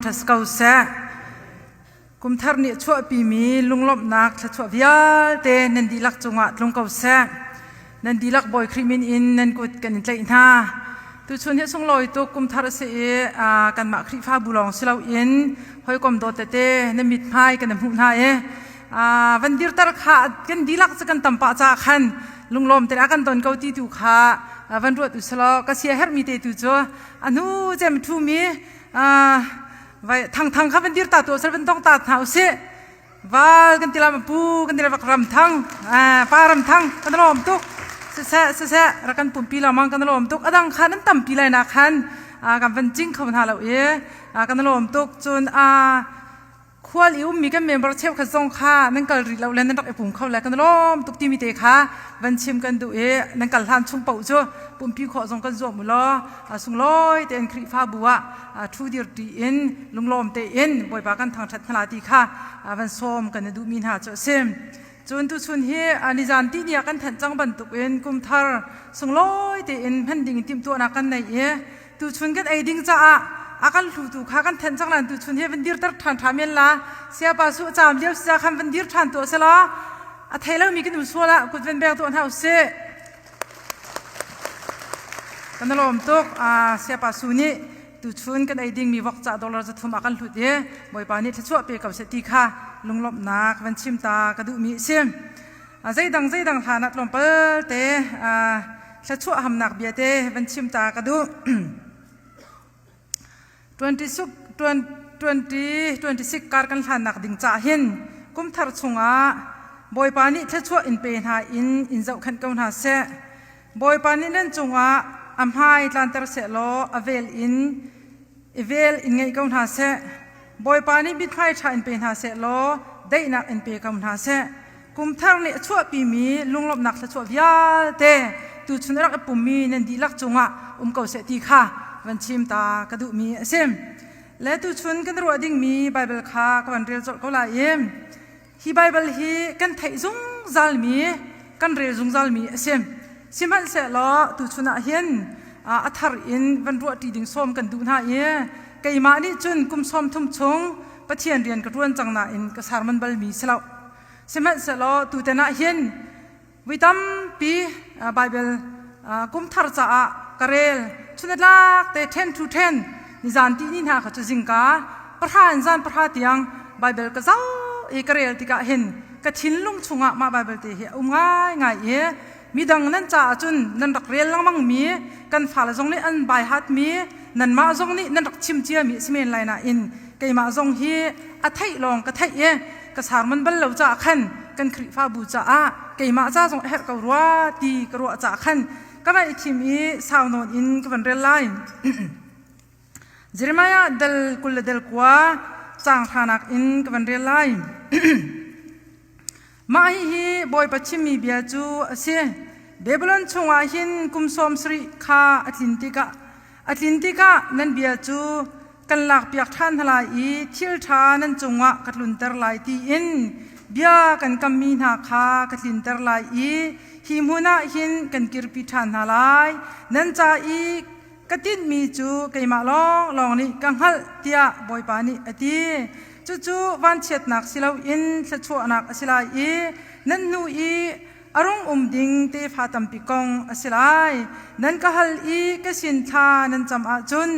Ṭha ko seh. Kumthar nih a chuahpimi lunglawmhnak thluachuah vialte nan dihlak cungah tlung ko seh. Nan dihlak Bawi Khrih min in nan kut kan in tlaih hna. Tuchun hi sunglawi tuk kumthar a si i kanmah Khrihfabu lawng si loin hawikom dawt tete na mithmai kan hmuh hna i van dirter kha kan dihlak cu kan tam pah caah khan lunglawm te a kan don ko ti tu kha van ruat u selaw ka sia herhmi te tu cu a hnu cem ṭhumi vai thang thang kha van dir ta tu sel van dong ta hna usih val kan tilam pu kan tilam ram thang pa ram thang kan lawm tuk siseh siseh rak kan pumpi lengmang kan lawm tuk adang khan an tampi lai na khan kan van cing kho hna lo i kan lawm tuk cun Khual i ummi kan member cheukhat zong kha nan kal rih lo le nan rak i pum kho le kan lawm tuk timi te kha van chim kan duh i nan kal hlan chung paoh cu pumpi khawh zong kan zuam u law sunglawi tein Khrihfabu ah ṭhu dir ṭi in lunglawm tein Bawipa kan thangṭhat hna ti kha van sawm kan i duhmi hna cu a si. Cun tuchun hi nizan tihni ah kan thanh cang bantukin kumthar sunglawi tein hman ding in timhtuahnak kan nei i tuchun kan ei ding caah a kan hlutu kha kan thenh cang lan tuchun hi van dirter ṭhan ṭha men la siapa su caam lio si khan van dir ṭhan tuah selaw a thei lomi kan um sual ah kut van beng tuah hna usih kan lawm tuk siapa su nih tuchun kan ei dingmi vok ca dollar 300 a kan hlut i bawipa nih thluachuah pe ko seh ti kha lunglawmhnak van chim ta ka duhmi a si Zeidang zeidang hlan ah tlawmpal te thluachuah hamnak bia te van chim ta ka duh. 2026 kar kan hlannak ding ca hin kumthar chungah Bawipa nih thluachuah in pe hna in in zohkhenh ko hna seh. Bawipa nih nan cungah a hmai tlanter seh law a vel in i vel in ngeih ko hna seh. Bawipa nih mithmai ṭha in pe hna seh law daihnak in pe ko hna seh. Kumthar nih a chuahpimi lunglawmhnak thluachuah vialte tuchun a rak i pummi nan dihlak cungah um ko seh ti kha van chim ta ka duhmi a si. Le tuchun kan ruah dingmi Baibal kha ka van rel colh ko lai i hi Baibal hi kan theih zungzalmi kan rel zungzalmi a si. Sihmanhsehlaw tuchun ah hin a thar in van ruahṭi ding sawm kan duh hna i keimah nih cun kum 30 chung Pathian rian ka ṭuan cang nain ka sarman balmi si lo. Sihmanhsehlaw tutan ah hin vui tampi Baibal kum thar caah ka rel chun te 10 to 10 nizan ti ni hna kha cu zingka pahra in zan pahra tiang Baibal ka zoh i ka rel tikah hin ka thinlung chungah mah Baibal te hi a um ngaingai i midang nan caah cun nan rak rel lengmang mi kan fale zong nih an bai hat mi nanmah zong nih nan rak chim cia mi si men lai nain keimah zong hi a theih lawng ka theih i ka sarman bal lo caah khan kan Khrihfabu caah keimah ca zong a herh ko rua ti ka ruah caah khan ka van i thim i sau nawn in ka van rel lai. Jeremiah dal 20 le dal 9 caang hranak in ka van rel lai. Mah hihi Bawipa chimmi bia cu a si. Babylon chungah hin kum 70 kha a tlin tikah a tlin tikah nan bia cu kan lakpiak ṭhan hna lai i thil ṭha nan cungah ka tlunter lai tiin bia kan kammi hna kha ka tlinter lai i hi hmun ah hin kan kirpi ṭhan hna lai. Nan ca i ka tinhmi cu keimah lawnglawng nih ka hngalh tiah Bawipa nih a ti. Cucu vanchiatnak si loin thluachuahnak a si lai i nan hnu i a rung um ding tefa tampi kong a si lai. Nan ka hal i ka sin thla nan cam ahcun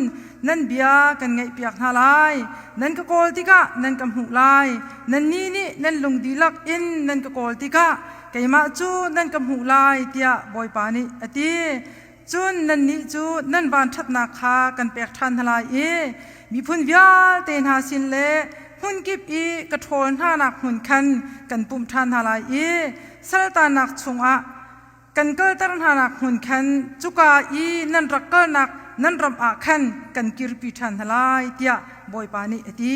nan bia kan ngaihpiak hna lai. Nan ka kawl tikah nan ka hmuh lai. Nannih nih nan lung dihlak in nan ka kawl tikah keimah cu nan ka hmuh lai tiah Bawipa nih a ti. Cun nannih cu nan vanṭhatnak kha kan pek ṭhan hna lai i miphun vialte hna sin le hmunkip i ka ṭhawl hnanak hmun khan kan pumh ṭhan hna lai i saltannak chungah kan kalter hnanak hmun khan cuka i nan rak kalnak nan ram ah khan kan kirpi ṭhan hna lai tiah Bawipa nih a ti.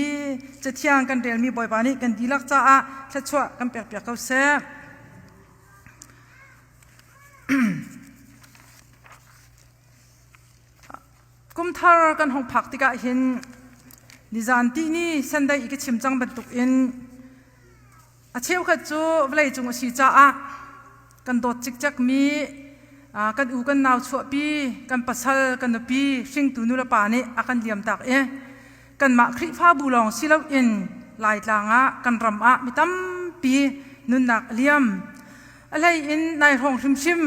Cathiang kan relmi Bawipa nih kan dihlak caah thluachuah kan pekpiak ko seh. Kumthar kan hung phak tikah hin nizan tihni Sunday i ka chim cang bantukin a cheukhat cu vawlei cung a si caah kan dawt cikcek mi kan u kan nau chuahpi kan pasal kan nupi hringtu nu le pa nih a kan liam tak i. Kanmah Khrihfabu lawng si loin Laitlang ah kan ram ah mi tampi nunnak a liam. A hlei in nai hrawng hrimhrim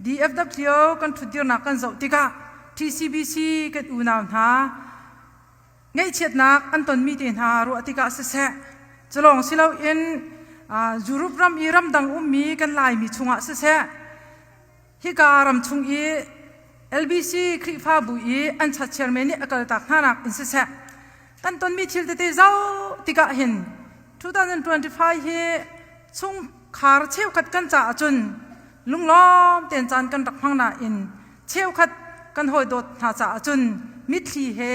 DFW kan ṭhutdirnak kan zoh tikah TCBC kan unau hna ngaihchiatnak an tonmi te hna ruah tikah siseh, culawng si loin Europe ram i ramdang ummi kan Laimi chungah siseh, hika ram chung i LBC Khrihfabu i an chat chairman nih a kaltak hna nak in siseh, kan tonmi thil tete zoh tikah hin 2025 hi chungkhar cheukhat kan caah cun lunglawm tein caan kan rak hmang nain cheukhat kan hawidawt hna caah cun mitthli he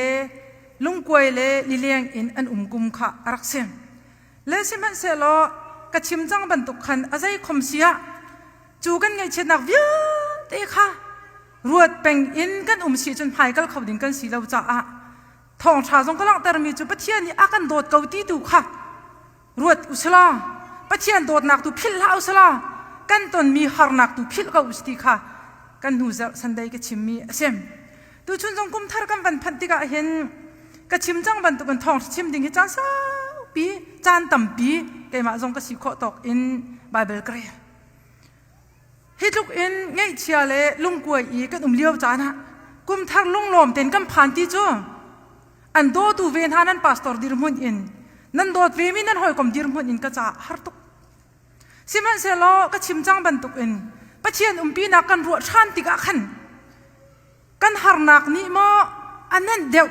lungkuai le lileng in an um kum kha a rak si. Le sihmanhsehlaw ka chim cang bantuk khan a zei khom si ah cu kan ngaihchiatnak vialte kha ruat peng in kan um si cun hmaikal kho ding kan si lo caah thawngṭha zong ka langhtermi cu Pathian nih a kan dawt ko ti tu kha ruat usila Pathian dawtnak tu philh hlah usila kan tonmi harnak tu philh ko usi ti kha kan hnu zarh Sunday ka chimmi a si. Tuchun zong kum thar kan van phanh tikah hin ka chim cang bantukin thawng chim ding hi caan saupi caan tampi keimah zong ka si khawh tawk in Bible ka rel. Hi tluk in ngaihchia le lungkuai i kan um lio caan ah kum thar lunglawm tein kan phan ti cu an dawtu ve hna nan pastor dirhmun in nan dawt ve mi nan hawikom dirhmun in ka caah har tuk. Sihmanhsehlaw ka chim cang bantuk in Pathian umpinak kan ruah ṭhan tikah khan kan harnak nih maw a nenh deuh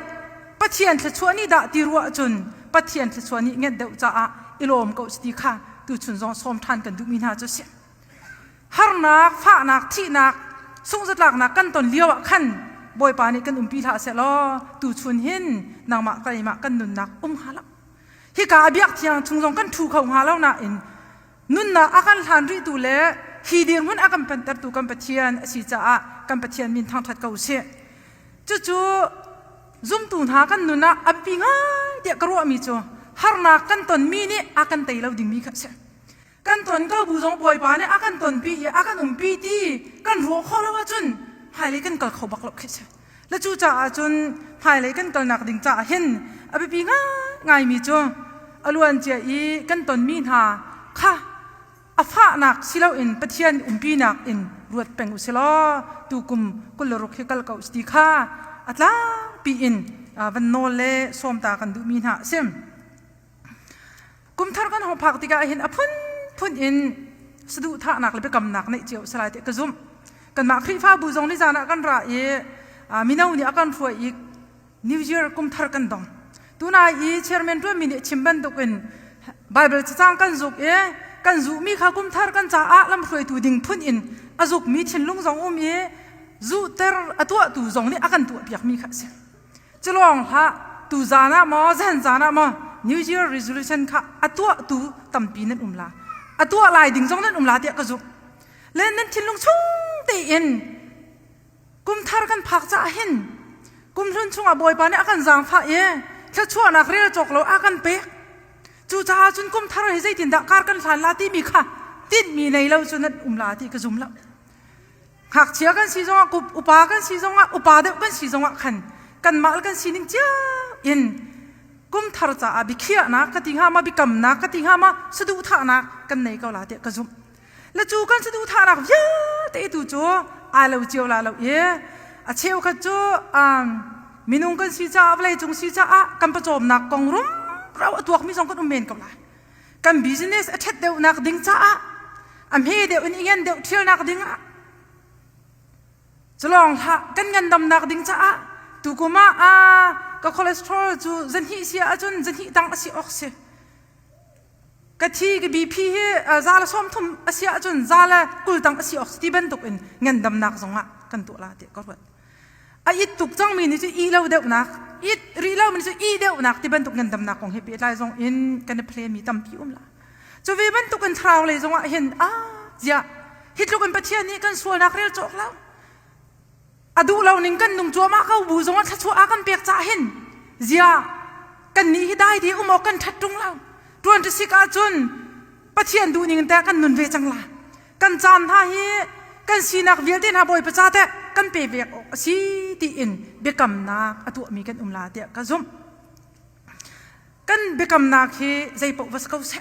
Pathian thluachuah nih dah ti ruah cun Pathian thluachuah nih ngenh deuh caah i lawm ko ti kha tuchun zong sawm ṭhan kan duhmi hna cu si. Harnak, fahnak, thihnak, sungzatlaknak kan ton lio ah khan Bawipa nih kan umpi hlah seh law tuchun hin nangmah keimah kan nunnak um hnga lo. Hika a biak thiang chung zong kan ṭhu kho hnga lo nain nunnak a kan hlan rihtu le hi dirhmun a kan pantertu kan Pathian a si caah kan Pathian min thangṭhat ko usih. Cucu zumtu hna kan nun ah a biapi ngai tiah ka ruahmi cu harnak kan tonmi nih a kan tei lo dingmi kha a si. Kan ton ko bu zong Bawipa nih a kan tonpi i a kan umpi ti kan ruah khawh lo ahcun hmailei kan kal kho bak lo khi a si. Le cu caah cun hmailei kan kalnak ding caah hin a biapi ngaingaimi cu a luancia i kan tonmi hna kha a fahnak si loin Pathian umpinak in ruat peng u si law tukum 26 hi kal ko ti kha a tlangpi in van nawl le sawmta kan duhmi hna a si. Kumthar kan hong phak tikah hin a phunphun in saduhthahnak le biakamnak neih cio salai tiah ka zumh. Kanmah Khrihfabu zong ni zan ah kan ra i mino nih a kan hruai i New Year kumthar kan dong. Tunai i chairman ṭuanmi nih chim bantukin Bible cacang kan zuk i kan zuhmi kha kumthar kan caah lamhruaitu ding phun in a zukmi thinlung zong um i zuhter a tuahtu zong nih a kan tuahpiakmi kha a si. Culawng hlah tuzaan ah maw zan zan ah maw New Year resolution kha a tuahtu tampi nan um la. A tuah lai ding zong nan um la tiah ka zumh. Le nan thinlung chung tein kumthar kan phak caah hin kumhlun chungah Bawipa nih a kan zaangfah i thluachuahnak rel cawk lo a kan pek. Cucaah cun kumthar hi zeitindah kar kan hlan la timi kha tinhmi nei lo cu nan um la ti ka zum lo. Ngakchia kan si zongah upa kan si zongah upa deuh kan si zongah khan kanmah le kan sining cio in kumthar caah biakhiahnak ka ti hnga ma biakamnak ka ti hnga ma saduhthahnak kan nei ko la tiah ka zumh. Le cu kan saduhthahnak vialte tu cu ai lo cio la lo i a cheukhat cu minung kan si caah vawlei cung si caah kan pawcawmnak kong rumro a tuakmi zong kan um men ko lai. Kan business a ṭhat deuhnak ding caah a hme deuh in i ngan deuh ṭhialnak ding ah culawng hlah kan ngandamnak ding caah tukum ah aa ka cholesterol cu zahnih si ahcun zahnih tang a si awk si ka thi ka BP hi za le 30 a si ahcun za le 20 tang a si awk si ti bantuk in ngandamnak zongah kan tuah la tiah ka ruat a it tuk cangmi nih cu ih lo deuhnak it rih lo mi nih cu ih deuhnak ti bantuk ngandamnak kong he pehtlai zong in kan i plan mi tampi um la cu ve bantuk in thlarau lei zongah hin ah ziah hi tluk in Pathian nih kan sualnak rel cawk lo a duh lo ning kan nung cuahmah ko bu zongah thluachuah a kan pek caah hin ziah kan nih hi dai te um awk kan ṭhat ṭung lo ṭuan ṭi sik ahcun Pathian duh ning te kan nun ve cang la kan caan hna hi kan sinak vialte hna Bawipa ca teh kan pe ve awk a si tiin biakamnak a tuahmi kan um la tiah ka zumh. Kan biakamnak hi zei paoh va si ko seh.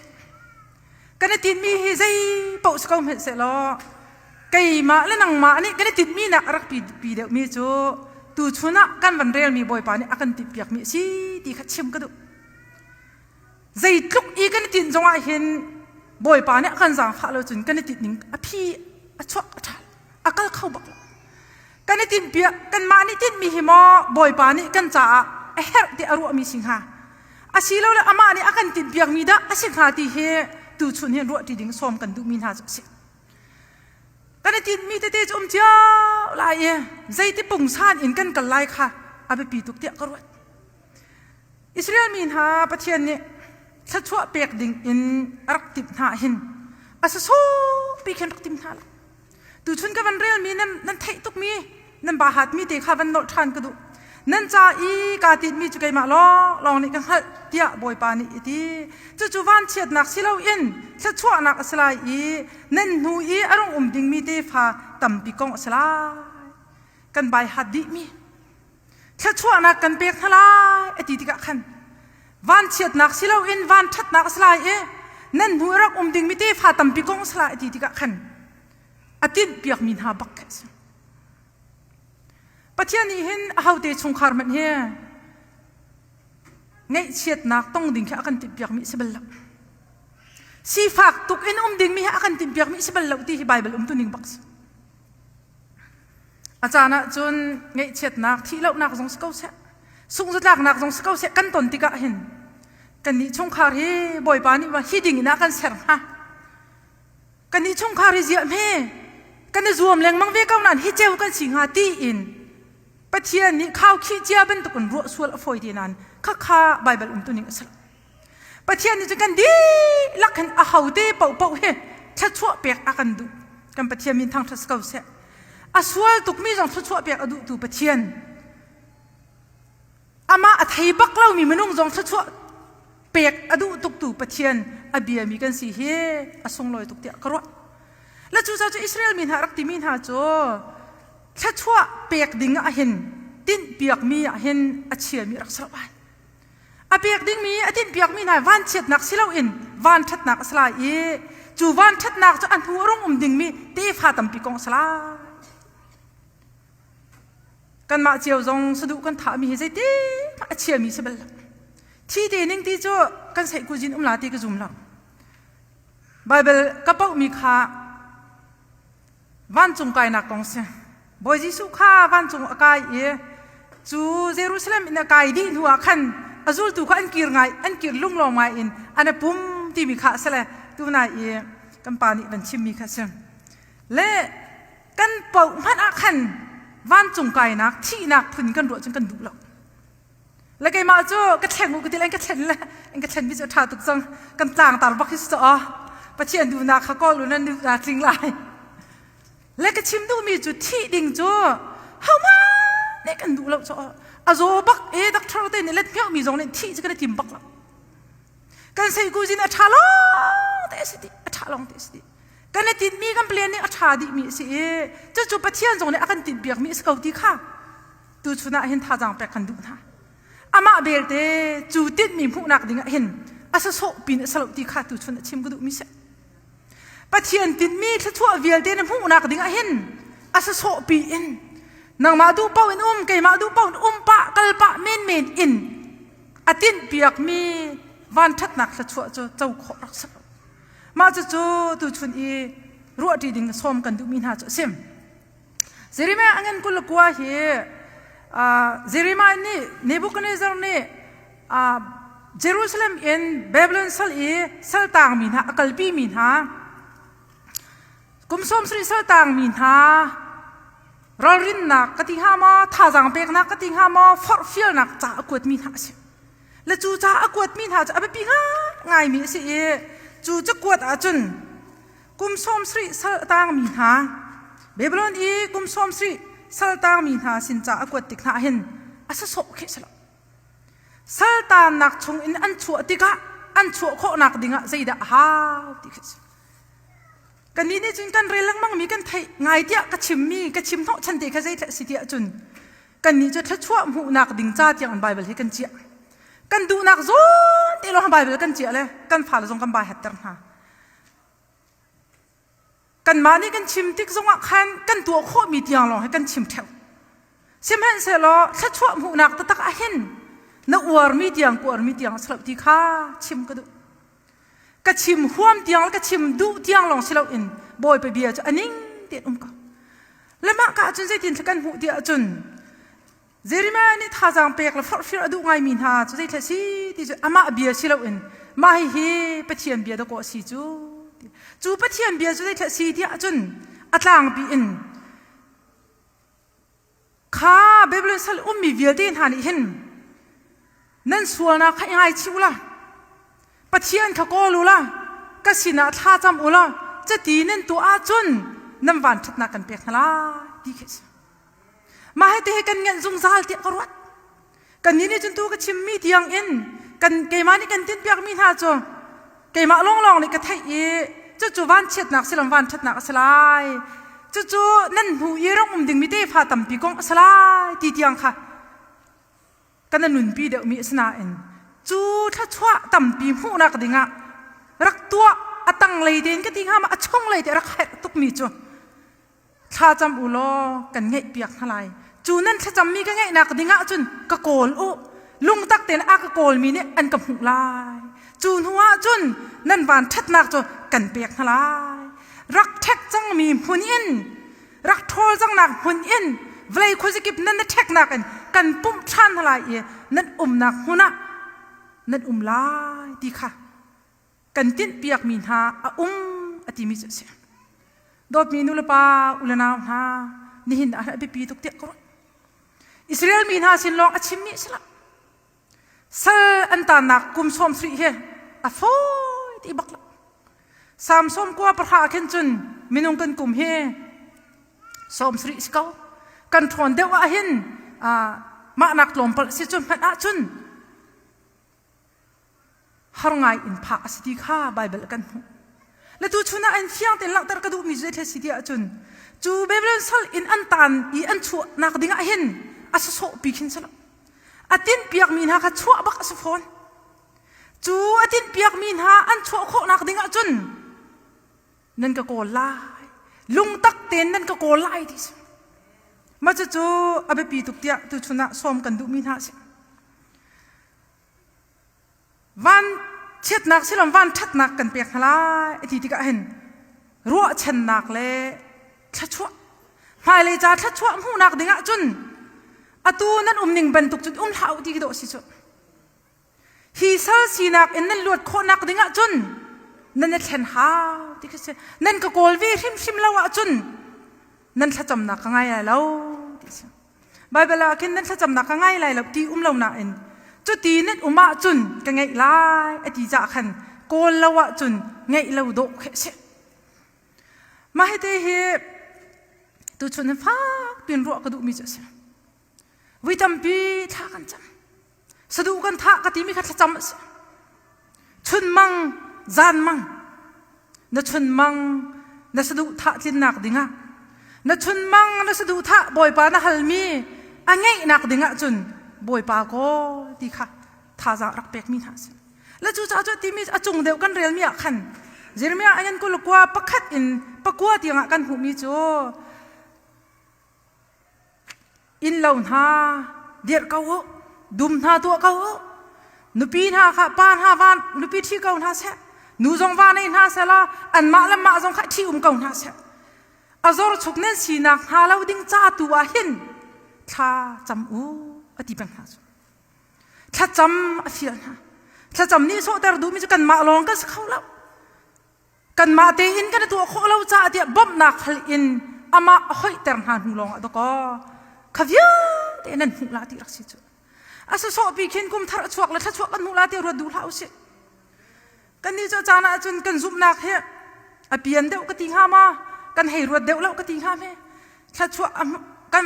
Kan i tinhmi hi zei paoh si ko hmanh sehlaw keimah le nangmah nih kan i tinhmi nak a rak pi, pi deuhmi cu tuchun ah kan van relmi Bawipa nih a kan tinhpiakmi a si ti kha chim ka duh. Zeitluk i kan i tinh zongah hin Bawipa nih a kan zaangfah lo cun kan i tinh ning a phi a chuak a ṭhal a kal kho bak lo. Kan i tinhpiak kanmah nih tinhmi hi maw Bawipa nih kan caah a herh ti a ruahmi si hnga asilole amah nih a kan tinhpiakmi dah a si hnga ti hi tuchun hin ruahṭi ding sawm kan duhmi hna cu a si. Kan i tinhmi tete cu um cio lai i zeiti pungsan in kan kal lai kha a biapi tuk tiah ka ruat. Israel mi hna Pathian nih thluachuah pek ding in a rak timh hna hin a sasawpi khin rak tim hna lo. Tuchun ka van relmi nan, nan theih tukmi nan ba hatmi te kha van nolh ṭhan ka duh. Nan ca i kaa tinhmi cu keimah lawng lawng nih ka hngalh tiah Bawipa nih a ti. Cucu vanchiatnak si loin thluachuahnak a si lai i nan hnu i a rung um dingmi tefa tampi kong a si lai. Kan bai hat dihmi thluachuahnak kan pek hna lai a ti tikah khan vanchiatnak si loin vanṭhatnak a si lai i nan hnu i rak um dingmi tefa tampi kong a si lai a ti tikah khan a tinhpiakmi hna bak khi a si. Pathian nih hin ahote chungkhar hmanh hi ngaihchiatnak tong ding khi a kan tinhpiakmi a si bal lo. Sifak tuk in um dingmi hi a kan tinhpiakmi a si bal lo ti hi Baibal umtu ning bak si. A caan ahcun ngaihchiatnak, thihlohnak zong si ko seh, sungzatlaknak zong si ko seh kan ton tikah hin kannih chungkhar hi Bawipa nih hi ding in a kan ser hnga. Kannih chungkhar hi ziah hme kan i zuam lengmang ve ko nain hi ceu kan si hnga tiin Pathian nih khaukhih cia bantukin ruah sual a fawi te nain khakha Baibal umtuning a si lo. Pathian nih cun kan dihlak hin a hote paohpaoh hi thluachuah pek a kan duh. Kan Pathian min thangṭhat si ko seh. A sual tukmi zong thluachuah pek a duhtu Pathian. Amah a thei bak lomi minung zong thluachuah pek a duh tuktu Pathian a biami kan si hi a sunglawi tuk tiah ka ruah. Le cucaah cu Israel mi hna rak timi hna cu thluachuah pek ding ah hin tinhpiakmi ah hin a chiami rak si lo ai. A pek dingmi a tinhpiakmi hna vanchiatnak si loin vanṭhatnak a si lai i cu vanṭhatnak cu a hnu a rung um dingmi tefa tampi kong a si lai. Kanmah cio zong saduh kan thahmi hi zeiti a chiami si bal lo. Thi te ning ti cu kan seih kuzin um la ti ka zum lo. Baibal ka pohmi kha Vancung kainak kong si. Bawi Jesuh kha vancung a kai i cu Jerusalem in a kai dih hnu ah khan a zultu kha an kir ngai an kir lunglawm ngai in an i pum timi kha a si le tunai i kan pa nih van chimmi kha si. Le kan poh hmanh ah khan vancung kainak thihnak phun kan ruah cun kan duh lo. Le keimah cu ka thleng u ka ti le ka thlen le in ka thlen mi cu a ṭha tuk cang kan tlangtar bak hi si aw Pathian duhnak kha kawl u nan duhnak tling lai le ka chim duhmi cu thih ding cu hohmanh nih kan duh lo cu a zaw bak e doctor te nih let hmeuh mi zong nih thih cu kan i tim bak lo kan seikuzin a ṭha lawng te a si ti a ṭha lawng te a si ti kan i tinhmi kan plan nih a ṭha dihmi a si i cucu Pathian zong nih a kan tinhpiakmi a si ko ti kha tuchun ah hin thazaang pek kan duh hna amah belte cu tinhmi hmuhnak ding ah hin a sasawh pin a salo ti kha tuchun a chim ka duhmi si Pathian tinhmi thluachuah vialte na hmuhnak ding ah hin a sasawh pi in nangmah duh paoh in um keimah duh paoh in um pah kal pah menmen in a tinhpiakmi vanṭhatnak thluachuah cu co khawh rak si lo mah cucu tuchun i ruahṭi ding sawm kan duhmi hna cu a si Jeremiah a ngan 29 hi Jeremiah nih Nebuchadnezzar nih Jerusalem in Babylon sal i saltangmi hna a kalpimi hna kum 70 saltangmi hna ralrinnak ka ti hnga maw thazaang peknak ka ti hnga maw forhfialnak ca a kuatmi hna a si le cu ca a kuatmi hna cu a biapi ngaingaimi a si i cu cakuat ahcun kum 70 sal a tangmi hna Babylon i kum 70 sal tangmi hna sin ca a kuat tik hna hin a sasawh khi si lo saltannak chung in an chuah tikah an chuah khawhnak dingah zeidah a hau ti khi si kannih nih cun kan rel lengmang mi kan theih ngai tiah ka chimmi ka chim hnawh chan te kha zei si tiah cun kannih cu thluachuah hmuhnak ding ca tiang Bible hi kan chiah kan duhnak zawn te lawng. lawng Bible kan ciah le kan fale zong kan bai hatter hna. Kanmah nih kan chim tik zongah khan kan tuah khawhmi tiang lawng hi kan chim ṭheo. Sihmanhsehlaw thluachuah hmuhnak taktak ah hin na uarmi tiang ka uarmi tiang a si lo ti kha chim ka duh. Ka chim huam tiang le ka chim duh tiang lawng si loin Bawipa bia cu a ning tein um ko. Le mah ka ahcun zeitin kan hmuh ti ahcun Jeremiah nih thazaang pek le forhfial a duh ngaimi hna cu zeithla si ti cu amah bia si loin mah hihi Pathian bia dakaw a si cu. Cu Pathian bia cu zeithla si tiah cun a tlangpi in kha Babylon sal ummi vialte hna nih hin nan sualnak kha i ngaichih u la Pathian kha kawl u la ka sinah thla cam u law cati nan tuah ahcun nan vanṭhatnak kan pek hna lai ti khi a si. Mah hi hi kan ngenh zungzal tiah ka ruat. Kannih nih cun tu ka chimmi tiang in kan keimah nih kan tinhpiakmi hna cu keimah lawnglawng nih ka theih i cucu vanchiatnak silam vanṭhatnak a si lai. Cucu nan hnu i rak um dingmi tefa tampi kong a si lai ti tiang kha kan a nunpi deuhmi a si nain cu thluachuah tampi hmuhnak dingah rak tuah a tanglei tein ka ti hnga ma a chunglei te rak herh tukmi cu Thlacam u law kan ngeihpiak hna lai. Cu nan thlacammi ka ngeihnak ding ah cun ka kawl u. Lungtak tein a ka kawlmi nih an ka hmuh lai. Cu hnu ah cun nan van ṭhatnak cu kan pek hna lai. Rak ṭhek cangmi hmun in, rak ṭhawl cangnak hmun in, vawlei khuazakip nan na ṭheknak in kan pumh ṭhan hna lai i nan umnak hmun ah nan um lai ti kha kan tinhpiakmi hna a um a timi cu a si. Dawtmi nulepa ulenau hna nihin ah a biapi tuk tiah ka ruah. Israel mi hna sin lawng a chimmi a si lo. Sal an tannak kum sawm sarih hi a fawi ti bak lo. Sam sawm kua pahra ah khin cun minung kan kum hi sawm sarih si ko. Kan ṭhawn deuh ah hin mahnak tlawmpal si cu hmanh ahcun har ngai in phak a si ti kha Baibal kan hmuh. Le tu chun ah an fiang tein langhter ka duhmi cu zei si ti ahcun cu Babylon sal in an tan i an chuahnak ding ah hin a sawsawh pi khin si lo. A tinhpiakmi hna kha chuah bak a si fawn. Cu a tinhpiakmi hna an chuah khawhnak ding ahcun nan ka kawl lai. Lungtak tein nan ka kawl lai ti si. Mah cucu a biapi tuk tiah tuchun ah sawm kan duhmi hna a si. Van chiatnak silom van ṭhatnak kan pek hna lai a ti tikah hin ruahchannak le thluachuah hmailei ca thluachuah hmuhnak ding ah cun atu nan um ning bantuk cun um hlah u ti dawh si cu hi sal sinak in nan luat khawhnak ding ah cun nan i thlen hau ti khi si nan ka kawl ve hrimhrim lo ahcun nan thlacamnak ka ngai lai lo ti si Baibal ah khin nan thlacamnak ka ngai lai lo ti um lo nain cuti nan um ahcun ka ngeih lai a ti cah khan kawl lo ahcun ngeih lo dawh khi a si. Mah hi te hi tuchun hin fak piin ruah ka duhmi cu a si. Vui tampi thla kan cam. Saduh kan thah ka timi kha thlacam a si. Chunmang, zanmang, na chunmang na saduhthah tlinnak dingah na chunmang na saduhthah Bawipa na halmi a ngeihnak dingah cun Bawipa kawl ti kha thazaang rak pekmi hna a si. Le cucaah cu timi a cung deuh kan relmi ah khan Jeremiah ayan 21 pakhat in pakua tiangah kan hmuhmi cu Innlo hna dirh ko u, dum hna tuah ko u. Nupi hna kha pa hna va nupi ṭhi ko hna seh. Nu zong va nei hna seh law anmah le mah zong kha ṭhi um ko hna seh. A zorchuk nan sinak hnga lo ding ca tu ah hin thla cam u a ti peng hna cu. Thlacam a fial hna. Thlacam nih sawhter duhmi cu kanmah lawng kan si kho lo. Kanmah tein kan i tuah khawh lo caah tiah bawmhnak hal in amah a hoihter hna hnu lawngah dakaw kha vialte nan hmuh la ti rak si cu. A sawsawh pi khin kum thar a chuak le thluachuah kan hmuh la ti ruat duh hlah usih. Kannih cu caan ah cun kan zumhnak hi a pian deuh ka ti hnga ma kan hei ruat deuh lo ka ti hnga hme thluachuah kan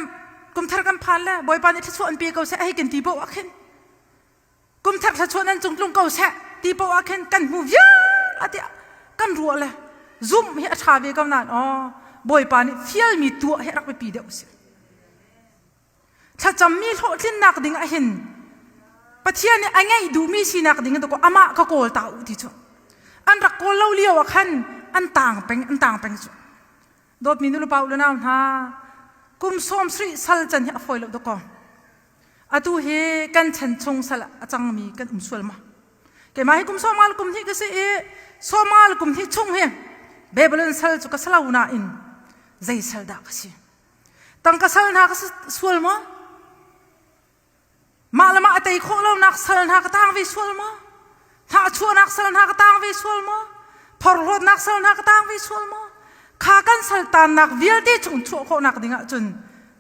kum thar kan phan le Bawipa nih thluachuah an pe ko seh hei kan ti poh ah khin Kum thar thluachuah nan cung tlung ko seh ti paoh ah khin kan hmu vial tiah kan ruah le zumh hi a ṭha ve ko nain aw Bawipa nih fialmi tuah hi rak biapi deuh a si. Thlacammi hlawhtlinnak ding ah hin Pathian nih a ngeih duhmi sinak ding in amah ka kawl ta u ti cu. An rak kawl lo lio ah khan an tang peng an tang peng cu. Dawtmi nu le pa u le nau hna kum 70 sal can hi a fawi lo dakaw. Atu hi kan chan chung sal a cangmi kan um sual ma? Keimah hi kum sawmal kum hnih ka si i sawmal kum hnih chung hi Babylon sal cu ka salo nain zei sal dah ka si? Tangka sal hna ka sual maw? Mah le mah a tei khawh lonak sal hna ka tang ve sual maw? Hnahchuahnak sal hna ka tang ve sual maw? Phorhlawtnak sal hna ka tang ve sual maw? Kha kan sal tannak vialte chung chuah khawhnak ding ahcun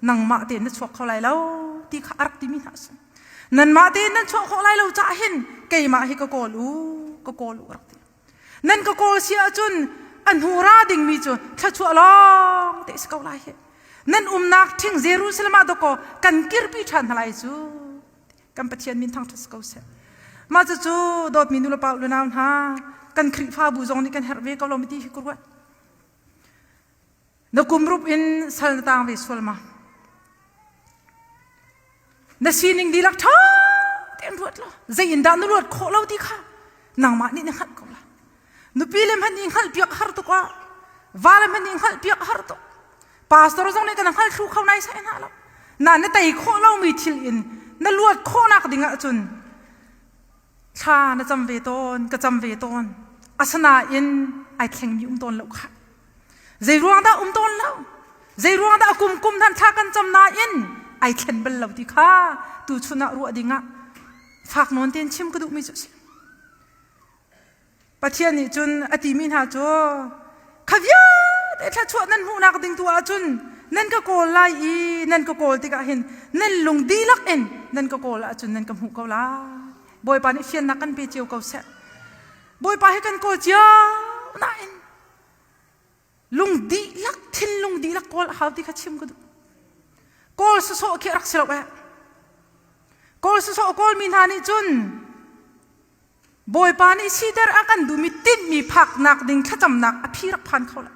nangmah tein na chuak kho lai lo ti kha a rak timi hna a si. Nanmah tein nan chuah khawh lai lo caah hin keimah hi ka kawl u, ka kawl u a rak ti. Nan ka kawl si ahcun a hnu ra dingmi cu thluachuah lawng te si ko lai hi. Nan umnak ṭhing Jerusalem ah dawkaw kan kirpi ṭhan hna lai cu. Kan Pathian min thangṭhat si ko seh. Mah cucu dawtmi nulepa u le nau hna kan Khrihfabu zong nih kan herh ve ko lo ti hi ka ruat. Na kum rup in sal na tang ve sual ma? Na sining dihlak ṭha tein ruat law zei in dah na ruat khawh lo ti kha nangmah nih na hngalh ko la. Nupi le hmanh nih hngalh piak har tuk ah va le hmanh nih hngalh piak har tuk. Pastor zong nih kan hngal thlu kho nai sai hna lo. Na na tei khawh lomi thil in na luat khawhnak ding ahcun thla na cam ve tawn, ka cam ve tawn. Asinain ai thlengmi um tawn lo kha. Zei ruang dah um tawn lo? Zei ruang dah kum kum hnan thla kan cam nain ai thlen bal lo ti kha tu chun ah ruah ding ah fak nawn tein chim ka duhmi cu a si. Pathian nih cun a timi hna cu kha vialte thluachuah nan hmuhnak ding tu ahcun nan ka kawl lai i nan ka kawl tikah hin nan lung dihlak in nan ka kawl ahcun nan ka hmuh ko lai. Bawipa nih fiannak kan pe cio ko seh. Bawipa hi kan kawl cio nain lung dihlak thinlung dihlak kawl a hau ti kha chim ka duh. Kawl sawsawh khi a rak si lo eh. Kawl sawsawh kawlmi hna nih cun Bawipa nih siter a kan duhmi tinhmi phaknak ding thlacamnak a phi rak phan kho lo.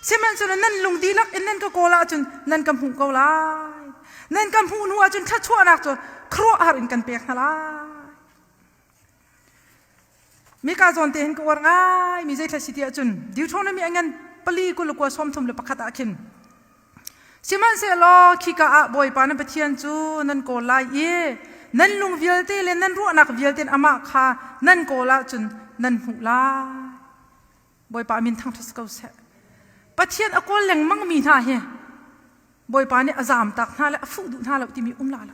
Sihmanhsehlaw nan lung dihlak in nan ka kawl ahcun nan ka hmuh ko lai. Nan ka hmuh hnu ahcun thluachuahnak cu khuaruahhar in kan pek hna lai. Mika zawn te hin ka uar ngai mi zei thla si ti ahcun Deuteronomy a ngan pali 21 31 ah khin Sihmanhsehlaw khika ah Bawipa nan Pathian cu nan kawl lai i nan lung vialte le nan ruahnak vialte in amah kha nan kawl ahcun nan hmuh lai. Bawipa min thangṭhat ko seh. Pathian a kawl lengmang mi hna hi Bawipa nih a zamtak hna le a fuh duh hna lo timi um la lo.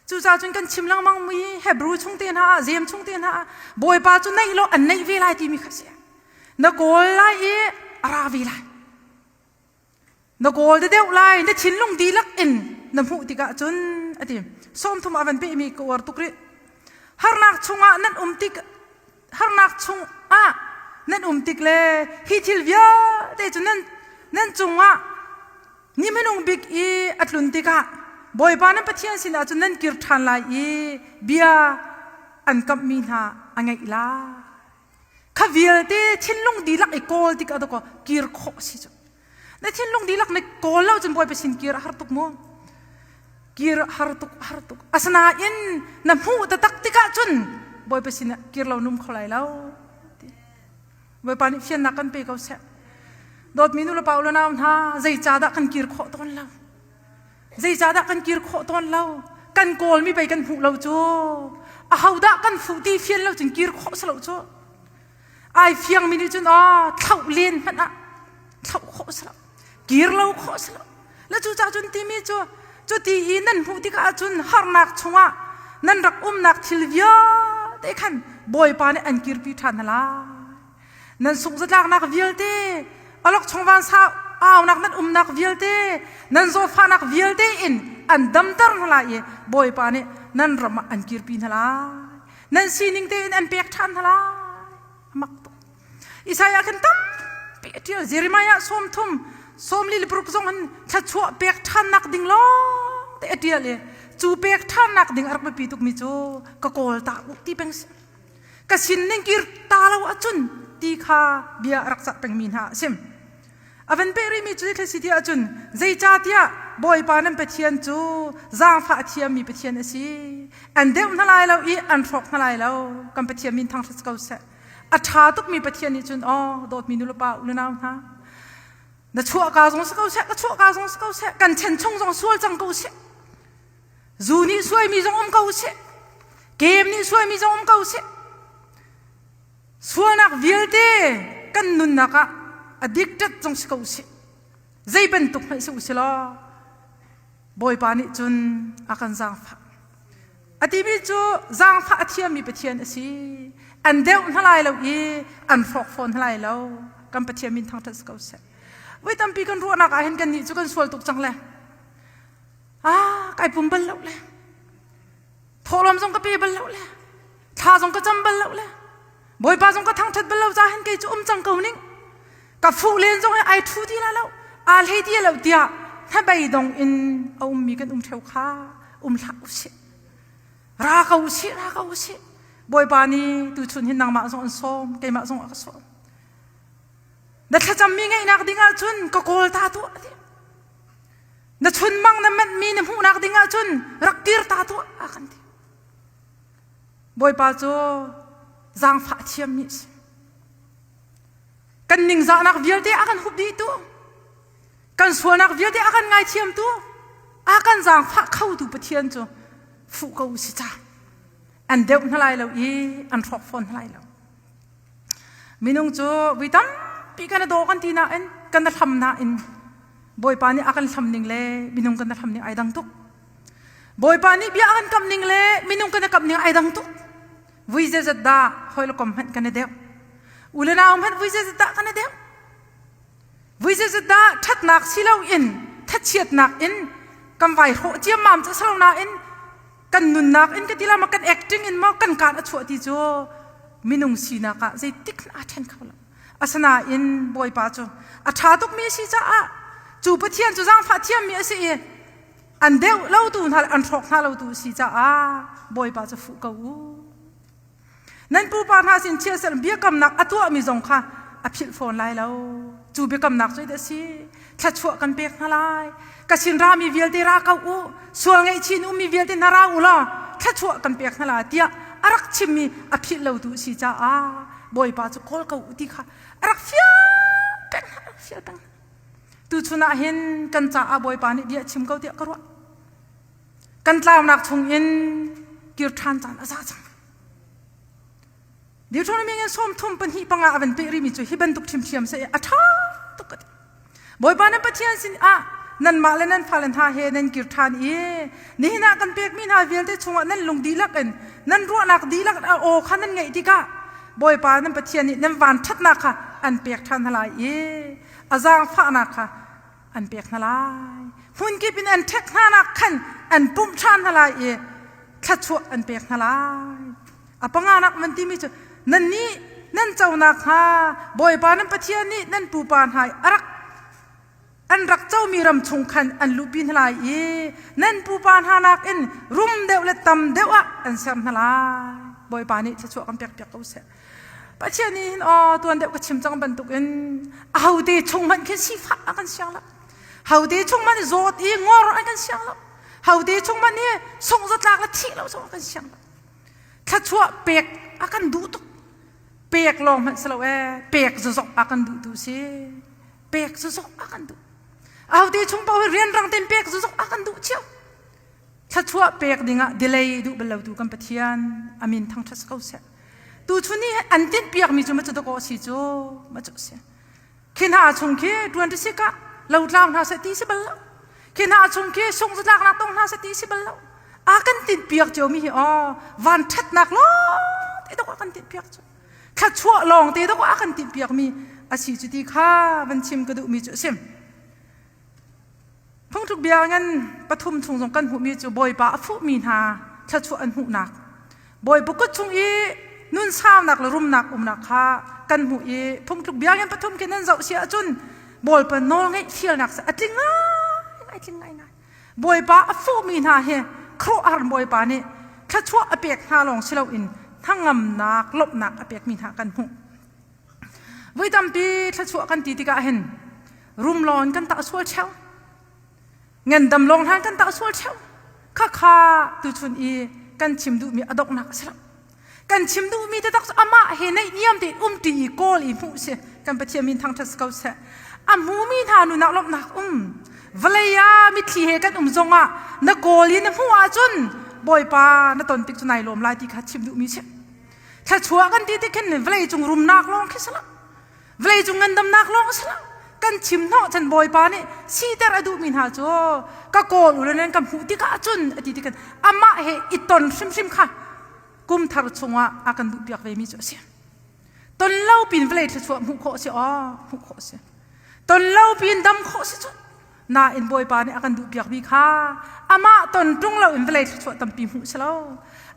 Cucaah cun kan chim lengmang mi Hebrew chung te hna ah, Jeim chung te hna ah Bawipa cu neih law an neih ve lai timi kha si. Na kawl lai i a ra ve lai. Na kawl deuh lai, na thinlung dihlak in na hmuh tikah cun a ti. 30 a van pehmi ka uar tuk rih. Harnak chungah nan um tik harnak chungah nan um tik le hi thil vialte cu nan nan cungah ni hmanung bik i a tlun tikah Bawipa nan Pathian sinah cun nan kir ṭhan lai i bia an kamhmi hna a ngeih lai. Kha vialte thinlung dihlak i kawl tikah dakaw kir khawh a si cu. Na thinlung dihlak na kawl lo cun Bawipa sin kir a har tuk mu. Kir a har tuk a har tuk. Asinain na hmuh taktak tikah cun Bawipa sin ah kir lo num kho lai lo. Bawipa nih fiannak kan pe ko seh. Dawtmi nu le pa u le nau hna zeicahdah kan kir khawh tawn lo? Zeicahdah kan kir khawh tawn lo? Kan kawlmi pei kan hmuh lo cu. Ahodah kan fuh ti fian lo cun kir khawh si lo cu. Ai fiangmi nih cun aw thlauh len hmanh ah thlauh khawh si lo. Kir lo khawh si lo. Le cucaah cun timi cu cuti i nan hmuh tikah cun harnak chungah nan rak umnak thil vialte khan Bawipa nih an kirpi ṭhan hna lai. Nan sungzatlaknak vialte, awlokchong vansa aunak nan umnak vialte, nan zawtfahnak vialte in an damter hna lai i Bawipa nih nan ram ah an kirpi hna lai. Nan sining tein an pek ṭhan hna lai. A mak tuk. Isaiah khan tampi a ṭial. Jeremiah 30, 46 zong hin thluachuah pek ṭhannak ding lawng te a ṭial i cu pek ṭhannak ding a rak biapi tukmi cu ka kawl ta u ti peng si. Ka sin ning kir ta lo ahcun ti kha bia a rak cah pengmi hna a si. A van peh rihmi cu zeitlai si ti ahcun zeicahtiah Bawipa nan Pathian cu zaangfah a thiammi Pathian a si. An deuh hna lai lo i an hrawk hna lai lo. Kan Pathian min thangṭhat ko seh. A ṭha tukmi Pathian nih cun aw dawtmi nulepa unau hna na chuahka zong si ko seh ka chuahka zong si ko seh kan chen chung zong sual cang ko seh zu nih suaimi zong um ko seh kem nih suaimi zong um ko seh Sualnak vialte kan nunnak ah addicted zong si ko usih. Zei bantuk hmanh si usih law Bawipa nih cun a kan zaangfah. A timi cu zaangfah a thiammi Pathian a si. An deuh hna lai lo i an hrawk fawn hna lai lo. Kan Pathian min thangṭhat si ko seh. Voi tampi kan ruahnak ah hin kannih cu kan sual tuk cang le. Ah, kai pum bal lo le. Thawhlawm zong ka pe bal lo le. Thla zong ka cam bal lo le Bawipa zong ka thangṭhat bal lo ca hin kei cu um cang ko ning. Ka fuh len zong hi ai ṭhu ti la lo, aa hlei ti lo tiah hnabei dong in a ummi kan um ṭheo kha um hlah usih. Ra ko usih, ra ko usih. Bawipa nih tuchun hin nangmah zong an sawm, keimah zong a ka sawm. Na thlacammi ngeihnak ding ahcun ka kawl ta tuah ti. Na chunmang na manhmi na hmuhnak ding ahcun rak kir ta tuah a kan ti. Bawipa cu zaangfah thiammi a si. Kan ningzahnak vialte a kan hup dihtu, kan sualnak vialte a kan ngaithiamtu, a kan zaangfah khotu Pathian cu fuh ko u si ca. An deuh hna lai lo i an hrawk fawn hna lai lo. Minung cu vui tampi kan i daw kan ti nain kan i hlam nain Bawipa nih a kan hlam ning le minung kan i hlam ning ai dang tuk. Bawipa nih bia a kan kamh ning le minung kan i kamh ning ai dang tuk. Vui zeizat dah hawi le kom hmanh kan i deuh. U le nau hmanh vui zeizat dah kan i deuh. Vui zeizat dah ṭhatnak si loin thachiatnak in kan vai hrawh ciammam cu a si lo nain kan nunnak in ka ti la ma kan acting in maw kan kaan a chuah ti cu minung sinak ah zeitik aa ṭhen kho lo. Asinain Bawipa cu a ṭha tukmi a si caah cu Pathian cu zaangfah thiammi a si i an deuh lotu hna le an hrawk hna lotu a si caah Bawipa cu fuh ko u. Nan pupa hna sin chiatserh biakamnak a tuahmi zong kha a philh fawn lai lo. Cu biakamnak cu a si. Thluachuah kan pek hna lai. Ka sin rami vialte ra ko u. Sual ngaihchin ummi vialte hna ra u law thluachuah kan pek hna lai tiah a rak chimmi a philh lotu a si caah Bawipa cu kawl ko u ti kha a rak fial peng hna, a rak fial peng hna. Tuchun ah hin kan caah Bawipa nih bia a chim ko tiah ka ruah. Kan tlaunak chungin kir ṭhan caan a za cang. Deuteronomy in 32 panga a van peh rihmi cu hi bantuk ṭhiamṭhiam seh a ṭha tuk ka ti. Bawipa nan Pathian sin ah nanmah le nan fale hna he nan kir ṭhan i nihin ah kan pekmi hna vialte chungah nan lung dihlak in nan ruahnak dihlak in a aw kha nan ngaih tikah Bawipa nan Pathian nih nan van ṭhatnak kha an pek ṭhan hna lai i a zaangfahnak kha an pek hna lai. Hmunkip in an ṭhek hnanak khan an pumh ṭhan hna lai i thluachuah an pek hna lai. A panganak man timi cu nannih nan conak hnga Bawipa nan Pathian nih nan pupa hna a rak an rak comi ram chung khan an luhpi hna lai i nan pupa hna nakin rum deuh le tam deuh ah an ser hna lai. Bawipa nih thluachuah kan pekpiak ko seh. Pathian nih hin aw tuan deuh ka chim cang bantukin ahote chung hmanh khi sifah a kan siang lo. Hote chung hmanh zawt i ngor an kan siang lo. Hote chung hmanh hi sungh zatlak le thih lo zong a kan siang lo. Thluachuah pek a kan duh tuk. Pek lawng hmanh si lo ee, pek zuzok a kan duh tu si. Pek zuzok a kan duh. Ahote chung paoh hi rianrang tein pek zuzok a kan duh cio. Thluachuah pek dingah delay duh bal lotu kan Pathian amin thangṭhat ko seh. Tuchun ni an tinhpiakmi cu ma cu dakaw si cu ma cu si. Khi hna chung khi ṭuan ti si ka lo tlau hna seh ti si bal lo. Khi hna chung khi sung zatlaknak tong hna seh ti si bal lo. A kan tinhpiak ciomi hi aw van ṭhatnak lawng te dakaw kan tinhpiak cu. Thluachuah lawng te dakaw a kan tinhpiakmi a si cu ti kha van chim ka duhmi cu a si. Phungtluk bia ngan pathum chung zong kan hmuhmi cu Bawipa a fuhmi hna thluachuah an hmuhnak Bawipa kut chung i nun saunak le rumnak umnak kha kan hmuh i phungtluk bia ngan pathum khi nan zoh si ahcun Bawipa nawl ngeih fialnak a tling ngai tling ngai ngai Bawipa a fuhmi hna hi khuaruahhar Bawipa nih thluachuah a pek hna lawng si loin hnangamnak lawmhnak a pekmi hna kan hmuh Voi tampi thluachuah kan ti tikah hin rumlawn kan tah sual ṭheo. Ngandam lawng hlan kan tah sual ṭheo. Khakha tuchun i kan chim duhmi a donghnak a si lo. Kan chim duhmi taktak cu amah he naihniam tein umṭi i kawl i hmuh si. Kan Pathian min thangṭhat si ko seh. A hmumi hna nunah lawmhnak um. Vawlei ah mitthli he kan um zongah na kawl i na hmuh ahcun Bawipa na ton tik cu nai lawm lai ti kha chim duhmi si. Thluachuah kan ti tik khin vawlei cung rumnak lawng khi si lo. Vawleicung ngandamnak lawng a si lo. Kan chim hnawh chan Bawipa nih siter a duhmi hna cu ka kawl u nan ka hmuh tikah cun a ti tikhan amah he i ton hrimhrim kha kum thar chungah a kan duhpiak vemi cu a si. Ton lo pin vawlei thluachuah hmuh khawh a si aw hmuh khawh a si. Ton lo pin dam khawh a si cu. Nain Bawipa nih a kan duhpiakmi kha amah ton ṭung loin vawlei thluachuah tampi hmuh si lo.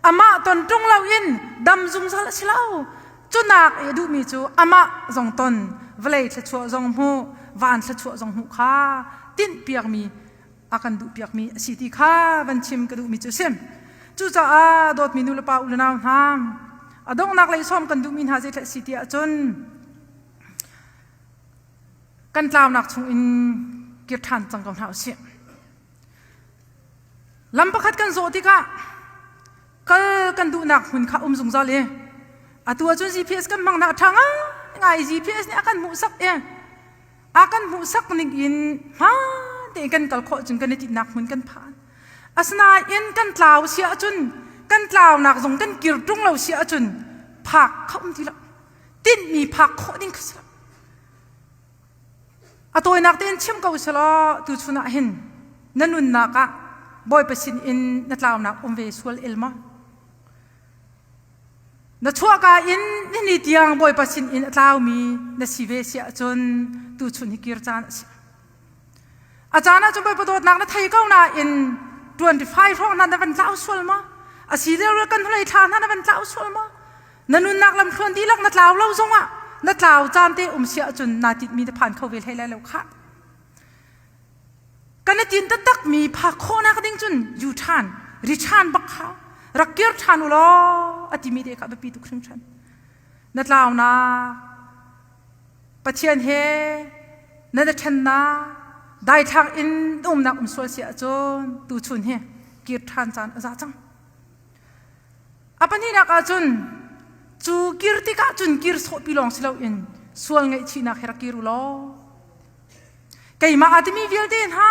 Amah ton ṭung loin dam zungzal a si lo. Cunak i a duhmi cu amah zong ton, vawlei thluachuah zong hmuh, van thluachuah zong hmuh kha tinhpiakmi a kan duhpiakmi a si ti kha van chim ka duhmi cu a si. Cucaah dawtmi nu le pa u le nau hna, a donghnak lei sawm kan duhmi hna zeitleh a si ti ahcun kan tlaunak chungin kir ṭhan cang ko hna usih. Lam pakhat kan zawh tikah kal kan duhnak hmun kha um zungzal i atu ahcun GPS kan hmang nak a ṭha ngai GPS nih a kan hmuhsak i a kan hmuhsak ning in hmaan tein kan kal khawh cun kan i tinhnak hmun kan phan. Asinain kan tlau si ahcun kan tlaunak zong kan kir ṭung lo si ahcun phak kha um ti lo. Tinhmi phak khawh ding kha si lo. A tawinak tein chim ko selaw tuchun ah hin na nunnak ah Bawipa sin in na tlaunak um ve sual el maw? Na chuahka in nini tiang Bawipa sin in a tlaumi na si ve si ahcun tuchun hi kir caan a si. A caan ah cun Bawipa dawtnak na thei ko nain 25 hrawng hna na van tlau sual maw? A si lio kan hnulei thla hna na van tlau sual maw? Na nunnak lamthluan dihlak na tlau lo zongah na tlau caan te um si ahcun naa tinhmi na phan kho ve hlei lai lo khah. Kan i tin taktakmi phak khawhnak ding cun yu ṭhan, ri ṭhan bak kha rak kir ṭhan u law a timi te kha biapi tuk hringhran. Na tlaunak Pathian he na na ṭhennak daithlak in umnak um sual si ahcun tuchun hi kir ṭhan caan a za cang. A pahnihnak ahcun cu kir tikah cun kir sawhpi lawng si loin sual ngaihchihnak he rak kir u law keimah aa timi vialte hna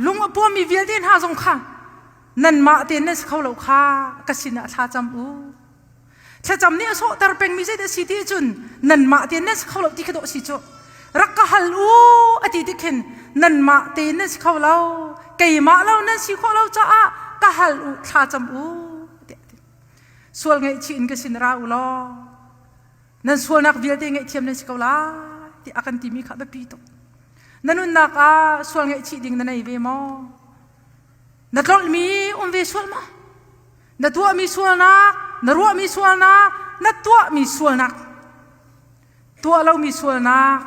lung a puammi vialte hna zong kha nanmah tein nan si kho lo kha ka sinah thla cam u. Thlacam nih a sawhter pengmi zeidah a si ti cun nanmah tein nan si kho lo ti kha dawh a si cu. Rak ka hal u a ti tik khin nanmah tein nan si kho lo keimah lo nan si khawh lo caah ka hal u thla cam u tiah a ti. Sual ngaihchih in ka sin ra u law nan sualnak vialte ngaihthiam nan si ko lai ti a kan timi kha biapi tuk. Na nunnak ah sual ngaihchih ding na nei ve maw? Na tlolhmi um ve sual maw? Na tuahmi sualnak, na ruahmi sualnak, na tuahmi sualnak, tuah lomi sualnak,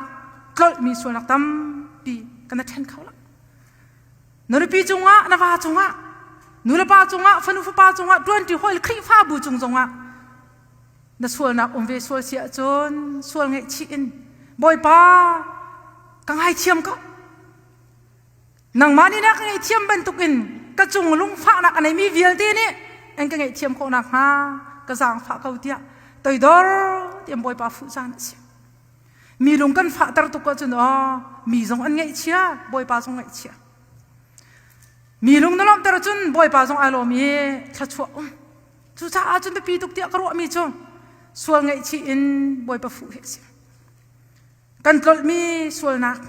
tlolhmi sualnak tampi kan ṭhen kho lo. Na nupi cungah, na va cungah, nulepa cungah, fanu fapa cungah, ṭuanṭi hawi Khrihfabu cung zongah na sualnak um ve sual si ahcun sual ngaihchih in Bawipa ka ngaithiam ko. Nangmah nih na ka ngaihthiam bantukin ka cung lungfahnak a neimi vialte nih an ka ngaihthiam khawh nakhnga ka zaangfah ko tiah toidor tiah Bawipa fuh caan a si. Mi lung kan fahter tuk ahcun aw mi zong an ngaihchia, Bawipa zong ngaihchia. Mi lung na lawmhter ahcun Bawipa zong ai lawm i thluachuah um. Cucaah cun biapi tuk tiah ka ruahmi cu sual ngaihchih in Bawipa fuh hi a si. Kan tlolhmi sualnak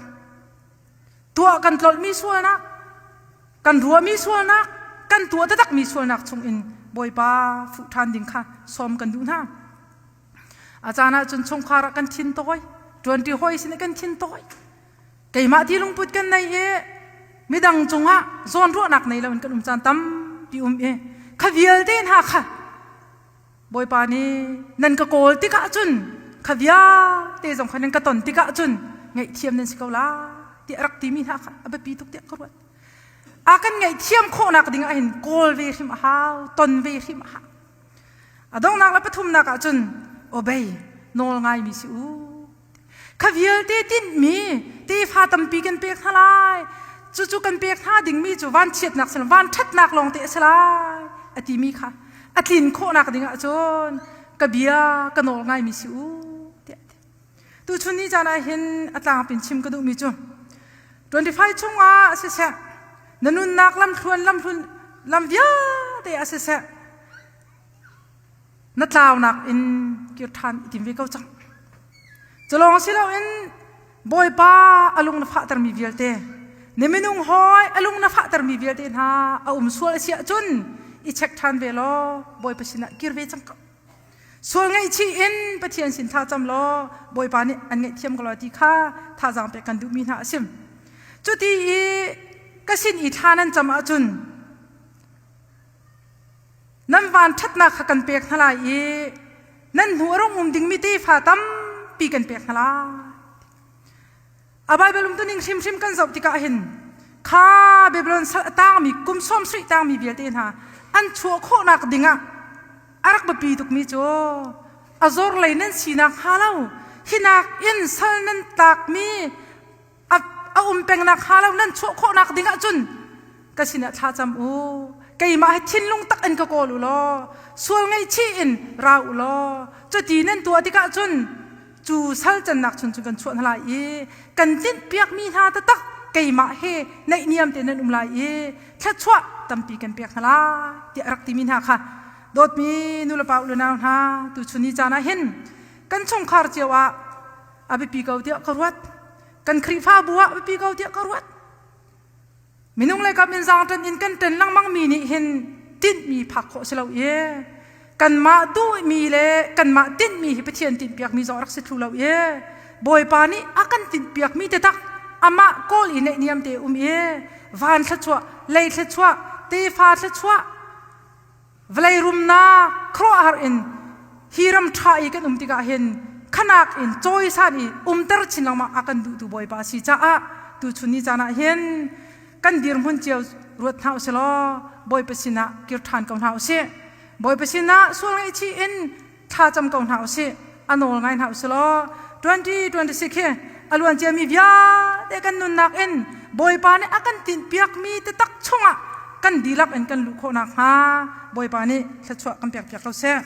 tuah kan tlolhmi sualnak, kan ruahmi sualnak, kan tuah taktakmi sualnak chungin Bawipa fuh ṭhan ding kha sawm kan duh hna. A caan ah cun chungkhar ah kan thin tawi, ṭuanṭi hawi sin kan thin tawi. Keimah ti lungput kan nei i midang cungah zawnruahnak nei loin kan um caan tampi um i kha vialte hna kha Bawipa nih nan ka kawl tikah cun kha vialte zong kha nan ka ton tikah cun ngaihthiam nan si ko lai tiah a rak timi hna kha a biapi tuk tiah ka ruat. A kan ngaihthiam khawhnak ding ah hin kawl ve hrim a hau, ton ve hrim a hau. A donghnak le pathumnak ah cun obey nawl ngaimi si u. Kha vialte tinhmi tefa tampi kan pek hna lai. Cucu kan pek hna dingmi cu vanchiatnak si lo vanṭhatnak lawng te a si lai a timi kha a tlin khawhnak ding ahcun ka bia ka nawl ngaimi si u tiah a ti. Tuchun ni caan ah hin a tlangpin chim ka duhmi cu 25 chungah siseh na nunnak lamthluan lamhlun lam vialte ah siseh na tlaunak in kir ṭhan i tim ve ko cang. Culawng si loin Bawipa a lung na fahtermi vialte na minung hawi a lung na fahtermi vialte hna a um sual a si ahcun i check ṭhan ve law Bawipa sinah kir ve cang ko. Sual ngaihchih in Pathian sin thlacam law Bawipa nih an ngaihthiam ko lai ti kha thazaang pek kan duhmi hna a si. Cuti i ka sin i thla nan cam ahcun nan van ṭhatnak kha kan pek hna lai i nan hnu a rung um dingmi tefa tampi kan pek hna lai. A Baibal umtuning hrimhrim kan zoh tikah hin kha Babylon sal a tangmi kum sawm sarih tangmi vialte hna an chuah khawhnak dingah a rak biapi tukmi cu a zor lei nan sinak hnga lo hinak in sal nan tlakmi a um pengnak hnga lo nan chuah khawhnak dingah cun ka sinah thla cam u keimah hi thinlung tak in ka kawl u law sual ngaihchih in ra u law cuti nan tuah tikah cun cu sal cannak chun cu kan chuah hna lai i kan tinhpiakmi hna taktak keimah he naihniam te nan um lai i thluachuah tampi kan pek hna lai tiah a rak timi hna kha dawtmi nulepa u le nau hna tuchun ni caan ah hin kan chungkhar cio ah a biapi ko tiah ka ruat kan Khrihfabu ah a biapi ko tiah ka ruat Minung le kam in zaangṭan in kan ṭen lengmang mi nih hin tinhmi phak khawh si lo i kanmah duhmi le kanmah tinhmi hi Pathian tinhpiakmi zong rak si thlu lo i Bawipa nih a kan tinhpiakmi taktak amah kawl i naihniam te um i van thluachuah, lei thluachuah, tefa thluachuah, vawlei rumnak khuaruahhar in hi ram ṭha i kan um tikah hin khanak in cawisan i umter chin lengmang a kan duhtu Bawipa a si caah tuchun ni caan ah hin kan dirhmun cio ruat hna usih law Bawipa sinah kir ṭhan ko hna usih. Bawipa sinah sual ngaihchih in thlacam ko hna usih a nawl ngai hna usih law 2026 hi a luan ciami vialte kan nunnak in Bawipa nih a kan tinhpiakmi taktak chungah kan dihlak in kan luh khawh nakhnga Bawipa nih thluachuah kan pekpiak ko seh.